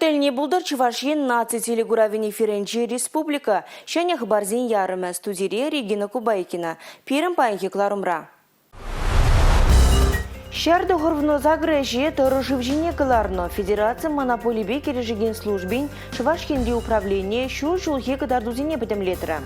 Тӗлне пултӑр Чӑваш Ен наци телекуравӗн эфирӗнчи республика ҫӗнӗ хыпарсен ярӑмӗ. Студире Регина Кубайкина. Пирӗн паянхи кӑларӑмра. Ҫӗр тӑхӑрвнӑ ӗҫе тӑрӑ шыв ҫине кӑларнӑ. Федераци монополипе килӗшекен службин Чӑваш Енри управленийӗ ҫур ҫулхи кӑтартусене пӗтӗмлетрӗ.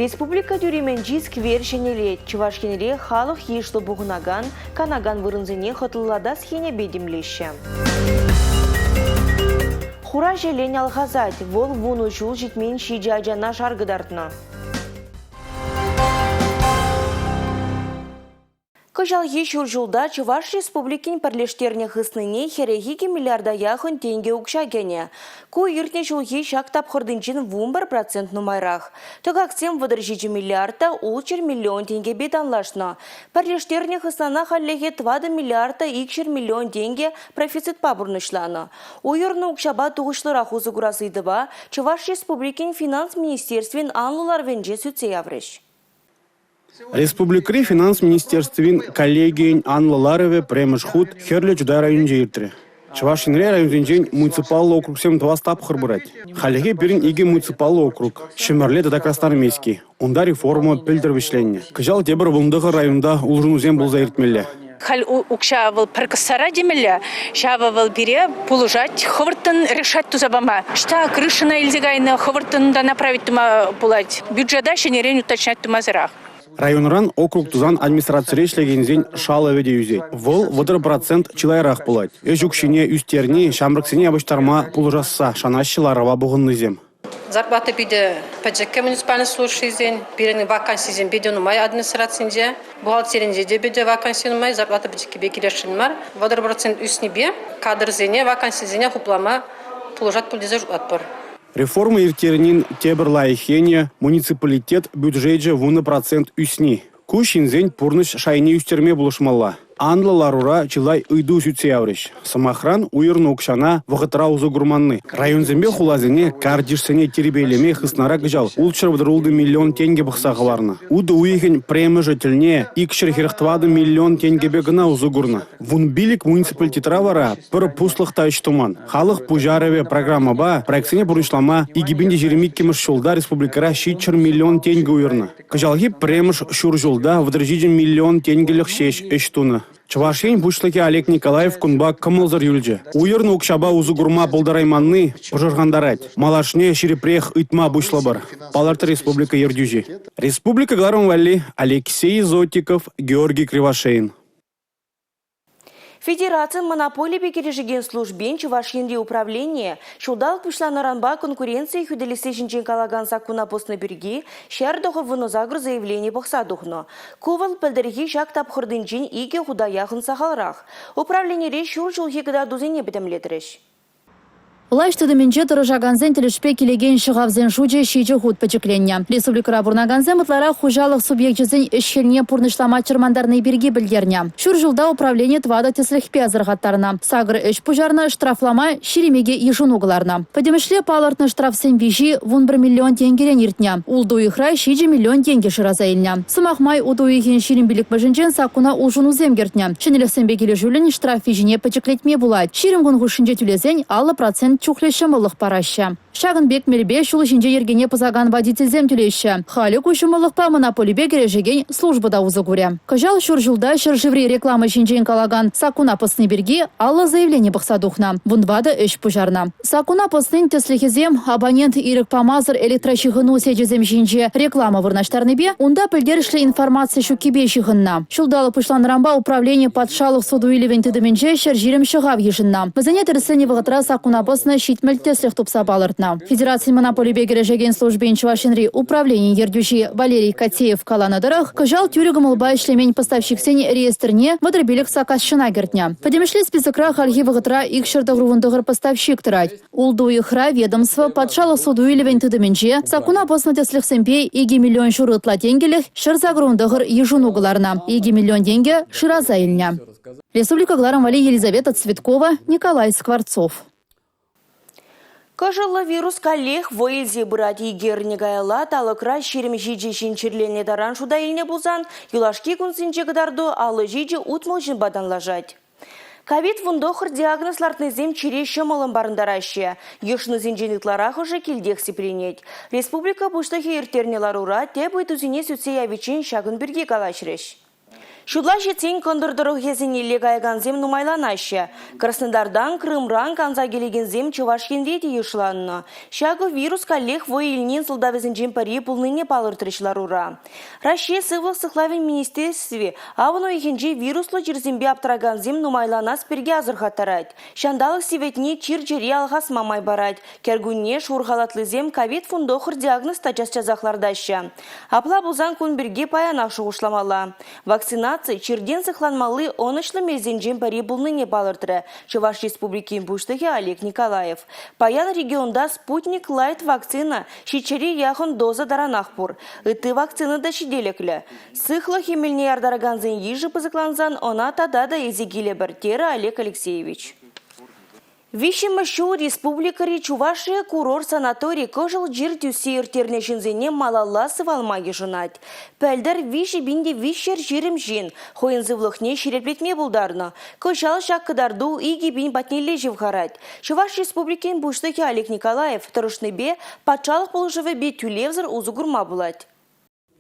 Республика тӳремӗнчи сквер ҫӗнелет. Чӑваш Енре халӑх йышлӑ пухӑнакан, канакан вырӑнсене хӑтлӑлатас енӗпе тимлеҫҫӗ. Хура ҫӗлен алхасать. Вӑл вунӑ ҫул ҫитмен ҫичӗ ачана шар кӑтартнӑ. Кӑҫалхи ҫур ҫулта Чӑваш Республикин пӗрлештернӗ хыснине 42 миллиарда яхӑн тенкӗ укҫа кӗнӗ. Ку иртнӗ ҫулхи ҫак тапхӑртинчен 11% нумайрах. Тӑкаксем 37 миллиард та 600 миллион тенкӗпе танлашнӑ. Пӗрлештернӗ хыснана хальлӗхе 4 миллиард та 200 миллион тенкӗ профицитпа пурнӑҫланӑ. Уйӑрнӑ укҫапа тухӑҫлӑрах усӑ курас ыйтӑва Чӑваш Республикин Финанс министерствин анлӑ ларӑвӗнче сӳтсе яврӗҫ. Республикӑри финанс министерствин коллегийӗн анлӑ ларӑвӗ пӗрремӗш хут Хӗрлӗ Чутай районӗнче иртрӗ. Чӑваш Енре районсенчен муниципаллӑ округсем тӑвас тапхӑр пырать. Хальлӗхе пирӗн икӗ муниципаллӑ округ – Ҫӗмӗрле тата Красноармейски. Унта реформа пӗлтӗр вӗҫленнӗ. Кӑҫал тепӗр 19 районта улшӑнусем пулса иртмелле. Халь укҫа вӑл пӗр кӑссара темелле, ҫавӑ вӑл пире пулӑшать хӑвӑрттӑн решать туса пама. Ӑҫта крышӑна илсе кайнӑ, хӑвӑрттӑн та направить тума пулать. Бюджета ҫӗнӗрен уточнять тумасӑрах. Районран округ тусан администрацире ӗҫлекенсен шалӑвӗ те ӳсет. Вӑл 30% чылайрах пулать. Ӗҫ укҫине ӳстерни ҫамрӑксене явӑҫтарма пулӑшасса шанаҫҫӗ ларӑва пухӑннисем. Зарплата питӗ пӗчӗккӗ муниципальнӑй служащисен. Пирӗн вакансисем питӗ нумай администрацинче. Бухгалтеринче те питӗ ваканси нумай, зарплата пӗчӗккипе килесшӗн мар. 30% ӳснипе кадрсене, вакансисене хуплама пулӑшать пуль тесе шутлатпӑр. Реформа ирттернин тепӗр лайӑх енӗ – муниципалитет бюджечӗ 10% ӳсни. Ку ҫынсен пурнӑҫ шайне ӳстерме пулӑшмалла. Анлӑ ларура чылай ыйту сӳтсе яврӗҫ. Сӑмахран, уйӑрнӑ укҫана вӑхӑтра усӑ курманни. Районсемпе хуласене картишсене тирпейлеме хыснара кӑҫал 636 миллион тенкӗ пӑхса хӑварнӑ. Утӑ уйӑхӗн пӗрремӗшӗ тӗлне 244 миллион тенкӗпе кӑна усӑ курнӑ. 15 муниципалитетра вара пӗр пуслӑх та ӗҫ туман. Халӑх пуҫарӑвӗ программӑпа проектсене пурнӑҫлама 2022-мӗш ҫулта республикӑра 700 миллион тенкӗ уйӑрнӑ. Кӑҫалхи пӗрремӗш ҫур ҫулта 37 миллион тенкӗлӗх ҫеҫ ӗҫ тунӑ. Чӑваш Ен Пуҫлӑхӗ Олег Николаев кунпа кӑмӑлсӑр юлчӗ. Уйӑрнӑ укҫапа усӑ курма пултарайманни пӑшӑрхантарать. Малашне ҫирӗпрех ыйтма пуҫлӑпӑр, палӑртрӗ республика ертӳҫи. Республика кӑларӑм валли Алексей Зотиков, Георгий Кривошеин. Федерацин монополипе килӗшекен службин Чӑваш Енри управленийӗ ҫулталӑк пуҫланнӑранпа конкуренцие хӳтӗлесси ҫинчен калакан саккуна пӑснӑ пирки 198 заявлени пӑхса тухнӑ. Ку вӑл пӗлтӗрхи ҫак тапхӑртинчен икӗ хута яхӑн сахалрах. Управленире ҫур ҫулхи кӑтартусене пӗтӗмлетрӗҫ. Влаҫ тытӑмӗнче тӑрӑшакансен тӗлӗшпе килекен ҫӑхавсен шучӗ ҫичӗ хут пӗчӗкленнӗ. Республикӑра пурӑнакансем ытларах хуҫалӑх субъекчӗсен ӗҫ-хӗлне пурнӑҫлама чӑрмантарни пирки пӗлтернӗ. Ҫур ҫулта управлени тӑватӑ тӗслӗхпе асӑрхаттарнӑ. Сакӑр ӗҫ пуҫарнӑ, штрафлама 22 йышӑну кӑларнӑ. Пӗтӗмӗшле палӑртнӑ штрафсен виҫи 11 миллион тенкӗрен иртнӗ. Ултӑ уйӑхра ҫичӗ миллион тенкӗ шыраса илнӗ. Сӑмах май, утӑ уйӑхӗн 25-мӗшӗнчен саккуна улшӑнусем кӗртнӗ. Ҫӗнӗлӗхсемпе килӗшӳллӗн штраф виҫине пӗчӗклетме пулать. 20 кун хушшинче тӳлесен 50% чухлӗ ҫӑмӑллӑх параҫҫӗ. Ҫакӑн пек мелпе ҫул ҫинче йӗркене пӑсакан водительсем тӳлеҫҫӗ. Халӗ ку ҫӑмӑллӑхпа монополипе кӗрешекен служба та усӑ курӗ. Кӑҫал ҫур ҫулта ҫӗршыври реклама ҫинчен калакан саккуна пӑсни пирки 50 заявлени пӑхса тухнӑ, 14 ӗҫ пуҫарнӑ. Саккуна пӑснин тӗслӗхӗсем абонент ирӗк памасӑр электроҫыхӑну сечӗсем ҫинче реклама вырнаҫтарнипе, унта пӗлтерӗшлӗ информаци ҫуккипе ҫыхӑннӑ. Ҫулталӑк пуҫланнӑранпа управлени патшалӑх суту-илӗвӗн тытӑмӗнче 120 ҫӑхав йышӑннӑ. Вӗсене тӗрӗсленӗ вӑхӑтра саккуна пӑснӑ 70 тӗслӗх тупса палӑртнӑ. Федерацин монополипе кӗрешекен службин Чӑваш Енри управленийӗн ертӳҫи Валерий Котеев каланӑ тӑрӑх, кӑҫал тӳрӗ кӑмӑлпа ӗҫлемен поставщиксен реестрне 35 саккасҫӑна кӗртнӗ. Пӗтӗмӗшле списокра хальхи вӑхӑтра 299 поставщик тӑрать. Ултӑ уйӑхра ведомство патшалӑх суту-илӗвӗн тытӑмӗнче саккуна пӑснӑ тӗслӗхсемпе 2 миллион ҫурӑ ытла тенкӗлӗх 189 йышӑну кӑларнӑ, 2 миллион тенкӗ шыраса илнӗ. Республика кӑларӑм валли Елизавета Цветкова, Николай Скворцов. Кӑшӑллӑ вирус каллех вӑй илсе пырать. Икӗ эрне каялла талӑкра 27 ҫын чирленӗ таран шута илнӗ пулсан, юлашки кунсенче кӑтарту 57 60 ҫынпа танлашать. Ковид-19 диагноз лартнисем чире ҫӑмӑллӑн парӑнтараҫҫӗ. Йышӑнусенчен ытларахӑшӗ килтех сипленет. Республика Пуҫлӑхӗ ирттернӗ ларура тӗп ыйтусене сӳтсе явиччен ҫакӑн пирки калаҫрӗҫ. Ҫулла ҫитсен кӑнтӑр тӑрӑхӗсенелле каякансем нумайланаҫҫӗ. Краснодартан, Крымран канса килекенсем Чӑваш Енре те йышланнӑ. Ҫакӑ вирус каллех вӑй илнин сӑлтавӗсенчен пӗри пулнине палӑртрӗҫ ларура. Раҫҫей Сывлӑх сыхлавӗн министерстви авӑн уйӑхӗнче вируслӑ чирсемпе аптӑракансем нумайланас пирки асӑрхаттарать. Ҫанталӑк сивӗтни чир-чӗре алхасма май парать. Кӗркунне шур халатлисем ковид-19 диагноз та час-часах лартаҫҫӗ. Апла пулсан кун пирки паянах шухӑшламалла. Вакцинаци чиртен сыхланмалли ӑнӑҫлӑ мелсенчен пӗри пулнине палӑртрӗ Чӑваш Республикин Пуҫлӑхӗ Олег Николаев. Паян регионта «Спутник Лайт» вакцина ҫиччӗре яхӑн доза таранах пур. Ытти вакцина та ҫителӗклӗ. Сыхлӑх эмелне яртаракансен йышӗ пысӑклансан ӑна тата та илсе килӗпӗр, терӗ Олег Алексеевич. Виҫҫӗмӗш ҫул республикӑри Чувашия курорт санатори кӑшӑл чир тӳссе ирттернӗ ҫынсене малалла сывалма йышӑнать. Пӗлтӗр 3320 ҫын хӑйӗн сывлӑхне ҫирӗплетме пултарнӑ. Кӑҫал ҫак кӑтарту 2000 патнелле ҫывхарать. Чӑваш Республикин Пуҫлӑхӗ Олег Николаев тӑрӑшнипе патшалӑх пулӑшӑвӗпе тӳлевсӗр усӑ курма пулать.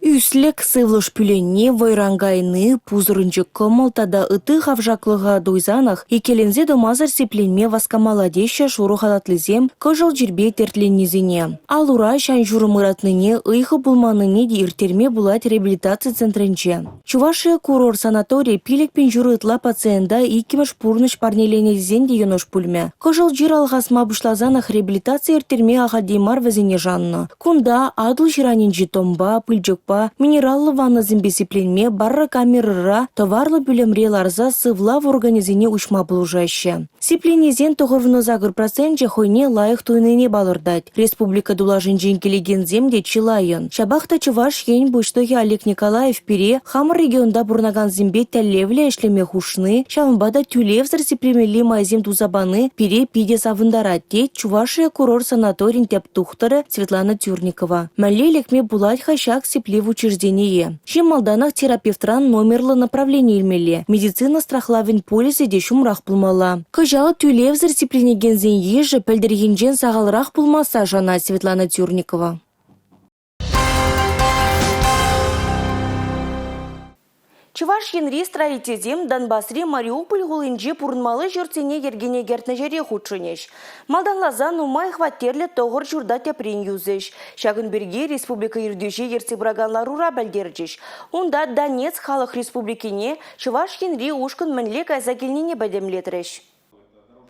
Ӳслӗк, сывлӑш пӳленни, вӑйран кайни, пусӑрӑнчӑк кӑмӑл тата ытти хавшаклӑха туйсанах иккӗленсе тӑмасӑр сипленме васкамалла теҫҫӗ шурӑ халатлисем кӑшӑл чирпе тертленнисене. Ал-ура, ҫан-ҫурӑм ыратнине, ыйхӑ пулманнине те ирттерме пулать реабилитаци центрӗнче. Чувашия курорт санаторийӗ 5000 ҫурӑ ытла пациента иккӗмӗш пурнӑҫ парнеленӗ тесен те йӑнӑш пулмӗ. Кӑшӑл чир алхасма пуҫласанах реабилитаци ирттерме ахальтен мар вӗсене шаннӑ. Кунта Атӑл ҫыранӗнчи тӑмпа, пылчӑкпа, минераллӑ ваннӑсемпе сипленме барокамерӑра тӑварлӑ пӳлӗмре ларса сывлав органӗсене уҫма пулӑшаҫҫӗ. Сипленнисен 98 проценчӗ хӑйне лайӑх туйнине палӑртать. Республика тулашӗнчен килекенсем те чылаййӑн. Ҫапах та Чӑваш Ен Пуҫлӑхӗ Олег Николаев пире хамӑр регионта пурӑнакансемпе тӗллевлӗ ӗҫлеме хушни, ҫавӑнпа та тӳлевсӗр сиплемелли майсем туса пани пире питӗ савӑнтарать, тет Чувашия курорт санаторин тӗп тухтӑрӗ Светлана Тюрникова. Мӗнле лекме пулать-ха ҫак сиплев учреждение? Чи малтанах терапевтран номерлӑ направлени илмелле, медицина страхлавӗн полисӗ те ҫумрах пулмалла. Кӑҫал тӳлевсӗр сипленекенсен йышӗ пӗлтӗрхинчен сахалрах пулмасса шанать Светлана Тюрникова. Чӑваш Енри строительсем Донбасри Мариуполь хулинче пурӑнмалли ҫуртсене йӗркене кӗртнӗ ҫӗре хутшӑнӗҫ. Малтанласа нумай хваттерлӗ тӑхӑр ҫурта тӗпрен юсӗҫ. Ҫакӑн пирки республика ертӳҫи ертсе пыракан ларура пӗлтерчӗҫ. Унта Донецк Халӑх Республикине Чӑваш Енри ушкӑн мӗнле кайса килнине пӗтӗмлетрӗҫ.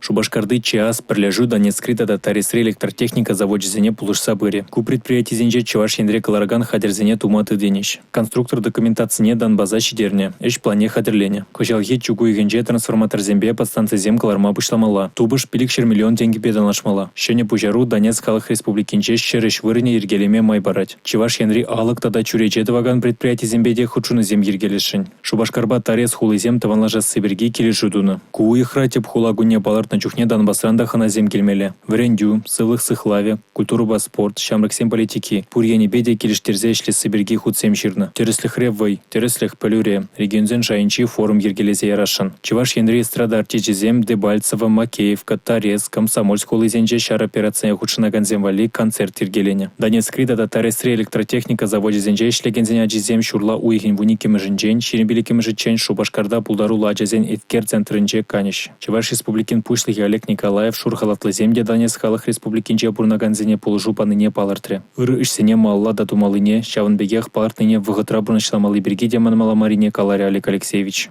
Шупашкарти ЧЭАЗ пӗрлешӳ Донецкри тата Торезри электротехника завочӗсене пулӑшса пырӗ. Ку предприятисенче Чӑваш Енре кӑларакан хатӗрсене тума тытӑнӗҫ. Конструктор документацине Донбаса ҫитернӗ, ӗҫ планне хатӗрленӗ. Кӑҫалхи чӳк уйӑхӗнче трансформаторсемпе подстанцисем кӑларма пуҫламалла. Тупӑш 500 миллион тенкӗпе танлашмалла. Ҫӗнӗ пуҫару Донецк Халӑх Республикинче 100 ӗҫ вырӑнӗ йӗркелеме май парать. Чӑваш Енри алӑк тата чӳрече тӑвакан предприятисемпе те хутшӑнусем йӗркелесшӗн. Шупашкарпа Торез хулисем тӑванлашасси пирки килӗшӳ тунӑ. Ку уйӑхра тӗп хула кунне палӑртнӑ чухне Донбасран та хӑнасем килмелле. Вӗрентӳ, сывлӑх сыхлавӗ, культурӑпа спорт, ҫамрӑксен политики – пур енӗпе те килӗштерсе ӗҫлесси пирки хутсем ҫырнӑ. Тӗрӗслӗхре вӑй, тӗрӗслӗх пӗлӳре регионсен шайӗнчи форум йӗркелесе ярасшӑн. Чӑваш Енри эстрада артисчӗсем Дебальцево, Макеевка, Торез, Комсомольск хулисенче ҫар операцине хутшӑнакансем валли концерт йӗркеленӗ. Донецкри тата Торезри электротехника завочӗсенче ӗҫлекенсен ачисем ҫурла уйӑхӗн 12-мӗшӗнчен 25-мӗшӗччен Шупашкарта пултаруллӑ ачасен «Эткер» центрӗнче канӗҫ. Чӑваш Республикин Пуҫлӑхӗ Олег Николаев шур халатлисем те Донецк Халӑх Республикинче пурӑнакансене пулӑшу панине палӑртрӗ. Ырӑ ӗҫсене малалла та тумаллине, ҫавӑн пекех палӑртнине вӑхӑтра пурнӑҫламалли пирки те манмалла маррине каларӗ Олег Алексеевич.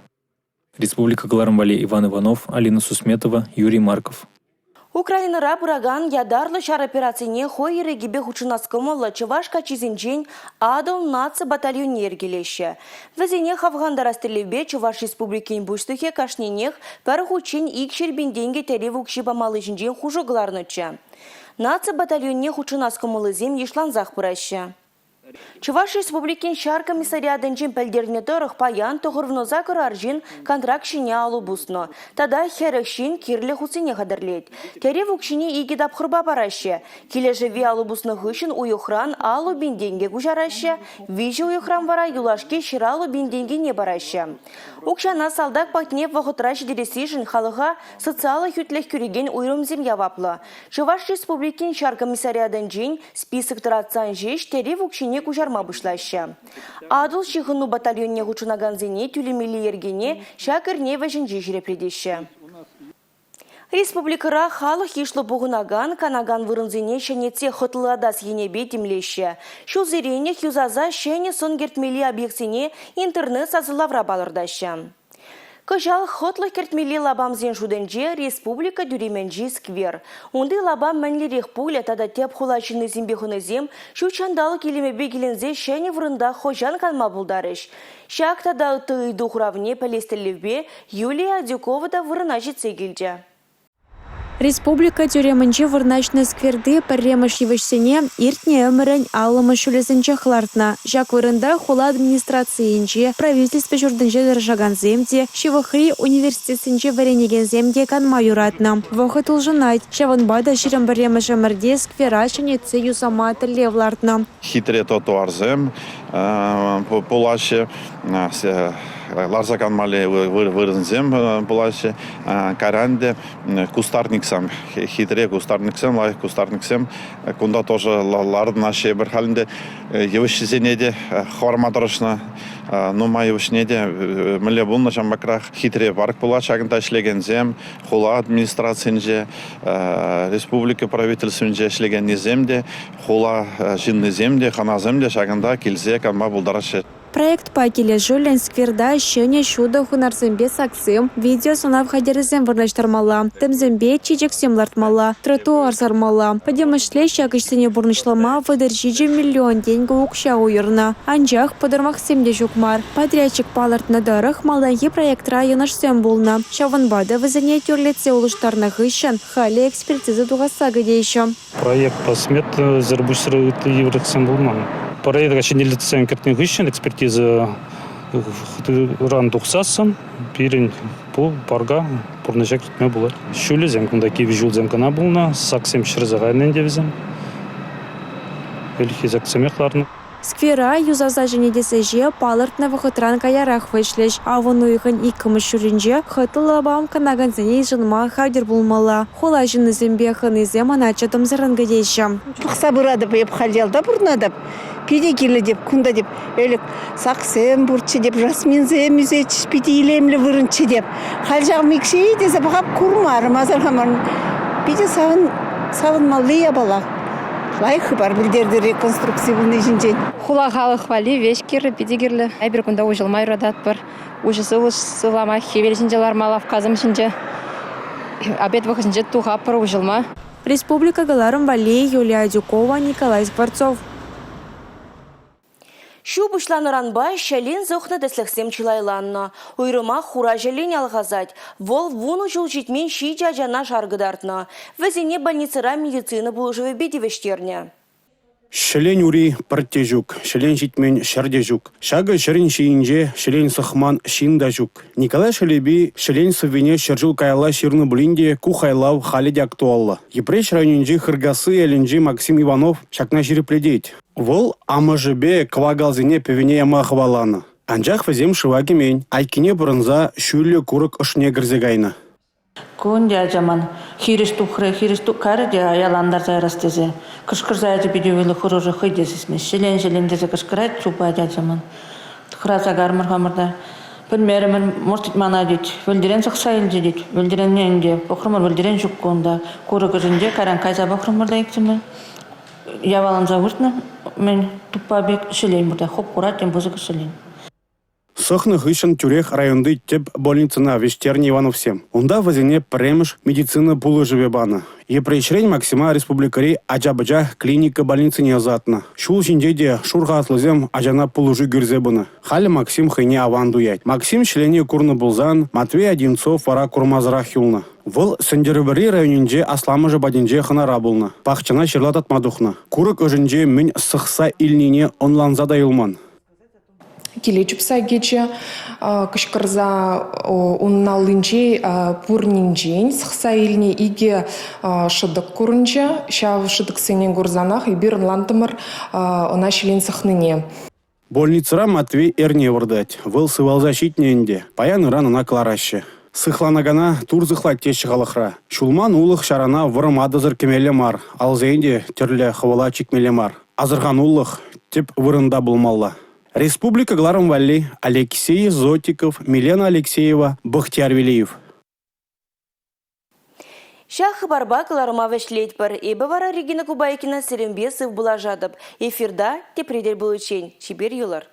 Республика кӑларӑм валли Иван Иванов, Алина Сусметова, Юрий Марков. Украинӑра пыракан ятарлӑ ҫар операцине хӑй ирӗкӗпе хутшӑнас кӑмӑллӑ чӑваш каччисенчен Атӑл наци батальонне йӗркелеҫҫӗ. Вӗсене хавхалантарас тӗллевпе Чӑваш Республикин Пуҫлӑхӗ кашнинех пӗр хутчен 200 пин тенкӗ тӗрев укҫи памалли ҫинчен хушу кӑларнӑччӗ. Наци батальонне хутшӑнас кӑмӑллисем йышлансах пыраҫҫӗ. Чӑваш Республикин ҫар комиссариатӗнчен пӗлтернӗ тӑрӑх, паян 98 арҫын контракт ҫине алӑ пуснӑ тата 40 ҫын кирлӗ хутсене хатӗрлет. Тӗрев укҫине икӗ тапхӑрпа параҫҫӗ. Килӗшӗве алӑ пуснӑ хыҫҫӑн уйӑхран 50 пин тенкӗ куҫараҫҫӗ, виҫӗ уйӑхран вара юлашки 150 пин тенкине параҫҫӗ. Укҫана салтак патне вӑхӑтра ҫитерессишӗн халӑха социаллӑ хӳтлӗх кӳрекен уйрӑмсем яваплӑ. Чӑваш Республикин ҫар комиссариатӗнчен список тӑратсан ҫеҫ тӗрев укҫине куҫарма пуҫлаҫҫӗ. Атӑл ҫыхӑну батальонне хутшӑнакансене тӳлемелли йӗркене ҫак эрне вӗҫӗнче ҫирӗплетеҫҫӗ. Республикӑра халӑх йышлӑ пухӑнакан, канакан вырӑнсене ҫӗнетсе хӑтлӑлатас енӗпе тимлеҫҫӗ. Ҫулсеренех юсаса ҫӗнӗ сӑн кӗртмелли объектсене интернет-сасӑлавра палӑртаҫҫӗ. Кӑҫал хӑтлӑх кӗртмелли лапамсен шутӗнче республика тӳремӗнчи сквер. Унти лапам мӗнлерех пулӗ тата тӗп хула ҫыннисемпе хӑнасем ҫут ҫанталӑк илемӗпе киленсе ҫӗнӗ вырӑнта хӑҫан канма пултарӗҫ? Ҫак тата ытти ыйту хуравне пӗлес тӗллевпе Юлия Адюкова та вырӑна ҫитсе килчӗ. Республика тӳремӗнче вырнаҫнӑ скверти пӗрремӗш йывӑҫсене иртнӗ ӗмӗрӗн 50-мӗш ҫулӗсенчех лартнӑ. Ҫак вырӑнта хула администрацийӗнче, правительство ҫуртӗнче тӑрӑшакансем те, ҫывӑхри университетсенче вӗренекенсем те канма юратнӑ. Вӑхӑт улшӑнать, ҫавӑнпа та 21-мӗш ӗмӗрте сквера ҫӗнетсе юсама тӗллев лартнӑ. Хитре тротуарсем пулаҫҫӗ, ларса канмалли вырӑнсем пулаҫҫӗ. Кайран ӗнтӗ кустарниксем, хитре кустарниксем, лайӑх кустарниксем кунта тоже лартӑнаҫҫӗ эпир халь ӗнтӗ. Йывӑҫҫисене те хӑварма тӑрӑшнӑ, нумай йывӑҫне те мӗнле пулнӑ ҫамрӑкрах хитре парк пулать ҫакӑнта ӗҫлекенсем, хула администрацийӗнче, республика правительствинче ӗҫлекеннисем те Хула ҫыннисем те, хӑнасем те ҫакӑнта килсе канма пултараҫҫӗ. Проектпа килӗшӳллӗн скверта ҫӗнӗ ҫутӑ хунарсемпе саксем, видеосӑнав хатӗрӗсем вырнаҫтармалла, тӗмсемпе чечексем лартмалла, тротуар сармалла. Пӗтӗмӗшле ҫак ӗҫсене пурнӑҫлама 37 миллион тенкӗ укҫа уйӑрнӑ. Анчах пӑтӑрмахсем те ҫук мар. Подрядчик палӑртнӑ тӑрӑх, малтанхи проектра йӑнӑшсем пулнӑ. Ҫавӑнпа та вӗсене тӳрлетсе улӑштарнӑ хыҫҫӑн халӗ экспертиза тухасса кӗтеҫҫӗ. Проектпа сметӑсӑр пуҫсӑр ытти йывӑрлӑхсем пулман. Проекта ҫӗнӗлӗхсем кӗртнӗ хыҫҫӑн экспертиза ыран тухсассӑн пирӗн ку парка пурнӑҫа кӗртме пулать. Ҫулӗсем кунта кивӗ ҫулсем кӑна пулнӑ, саксем ҫӗрсе кайнӑ ӗнтӗ вӗсем. Ӗлӗкхи саксемех ларнӑ. Сквера юсаса ҫӗнетес ӗҫе палӑртнӑ вӑхӑтран каярах вӗҫлӗҫ. Авӑн уйӑхӗн иккӗмӗш ҫурринче хӑтлӑ лапам канакансене йышӑнма хатӗр пулмалла. Хула ҫыннисемпе хӑнисем ӑна чӑтӑмсӑррӑн кӗтеҫҫӗ. Пӑхса пыратӑп эп халь ялта пурӑнатӑп. Питӗ кирлӗ теп, кунта теп ӗлӗк саксем пурччӗ теп, жасминсем ӳсетчӗҫ, питӗ илемлӗ вырӑнччӗ теп. Халь ҫав микшее тесе пӑхап курмарӑм, асӑрхамарӑм. Питӗ савӑнмалли япала. Лайӑх хыпар пӗлтертӗр реконструкци пулни ҫинчен. Хула халӑх валли веҫ кирлӗ, питӗ кирлӗ. Эпир кунта уҫӑлма юрататпӑр. Уҫӑ сывлӑш сывлама, хӗвел ҫинче ларма, лавккасем ҫинче. Обед вӑхӑтӗнче тухатпӑр уҫӑлма. Республика кӑларӑм валли Юлия Адюкова, Николай Скворцов. Ҫу пуҫланӑранпа ҫӗлен сӑхнӑ тӗслӗхсем чылайланнӑ. Уйрӑмах хура ҫӗлен алхасать. Вӑл вунӑ ҫул ҫитмен ҫичӗ ачана шар кӑтартнӑ. Вӗсене больницӑра медицина пулӑшӑвӗпе тивӗҫтернӗ. Ҫӗлен ури пӗртте ҫук, ҫӗлен ҫитмен ҫӗр те ҫук. Ҫакӑ ҫӗрӗн ҫийӗнче ҫӗлен сӑхман ҫын та ҫук. Николай Шелепи ҫӗлен сӑввине ҫӗр ҫул каялла ҫырнӑ пулин те ку хайлав халӗ те актуаллӑ. Йӗпреҫ районӗнчи Хыркасси ялӗнчи Максим Иванов ҫакна ҫирӗплетет. Вӑл амӑшӗпе кӑвакалсене пӗвене яма хӑваланӑ. Анчах вӗсем шыва кӗмен, айккине пӑрӑнса ҫӳллӗ курӑк ӑшне кӗрсе кайнӑ. Ку ӗнтӗ ача ман хирӗҫ тухрӗ, хирӗҫ кайрӗ те аялантарса ярас тесе. Кӑшкӑрса ячӗ питӗ вӑйлӑ хӑрушӑ хӑй те сисмест. Ҫӗлен-ҫӗлен тесе кӑшкӑрать, чупать ача ман. Хӑраса кармӑр хамӑр та. Пӗлмерӗмӗр, может, мана тет. Вӗлтӗрен сӑхса илчӗ тет. Вӗлтӗренне ӗнтӗ пӑхрӑмӑр, вӗлтӗрен ҫук кунта. Курӑк ӑшӗнче кайран кайса пӑхрӑмӑр та иксӗмӗр. Яваланса выртнӑ мӗн туппа пек ҫӗлен пурта, хоп-хура тем пысӑк ҫӗлен. Сӑхнӑ хыҫҫӑн тӳрех районти тӗп больницӑна вӗҫтернӗ Ивановсем. Унта вӗсене пӗрремӗш медицина пулӑшӑвӗ панӑ. Йӗпреҫрен Максима республикӑри ача-пӑча клиника больницине ӑсатнӑ. Ҫул ҫинче те шур хатлӑсем ачана пулӑшу кӳрсе пынӑ. Халӗ Максим хӑйне аван туять. Максим ҫӗлене курнӑ пулсан Матвей Одинцов вара курмасӑрах юлнӑ. Вӑл Сӗнтӗрвӑрри районӗнче асламӑшӗ патӗнче хӑнара пулнӑ. Пахчана ҫырла татма тухнӑ. Курӑк ӑшӗнче мӗн сӑхса илнине ӑнланса та юлман. Киле чупса кӗчӗ, кӑшкӑрса унӑн аллинче пурнинчен сӑхса илнӗ икӗ шӑтӑк курӑнчӗ. Ҫав шӑтӑксене курсанах эпир ӑнлантӑмӑр ӑна ҫӗлен сӑхнине. Больницӑра Матвей эрне выртать. Вӑл сывалса ҫитнӗ ӗнтӗ. Паян-ыран ӑна кӑлараҫҫӗ. Сыхланакана Тур сыхлать теҫҫӗ халӑхра. Ҫулман улӑх-ҫарана вӑрӑм атӑсӑр кӗмелле мар, алсен те тӗрлӗ хӑвӑла чикмелле мар. Асӑрханулӑх тӗп вырӑнта пулмалла. Республика кӑларӑм валли Алексей Зотиков, Милена Алексеева, Бахтияр Велиев. Ҫак хыпарпа кӑларӑма вӗҫлетпӗр. Эпӗ вара Регина Кубайкина сирӗнпе сыв пулашатӑп. Эфирта тепре тӗл пуличчен. Чипер юлӑр.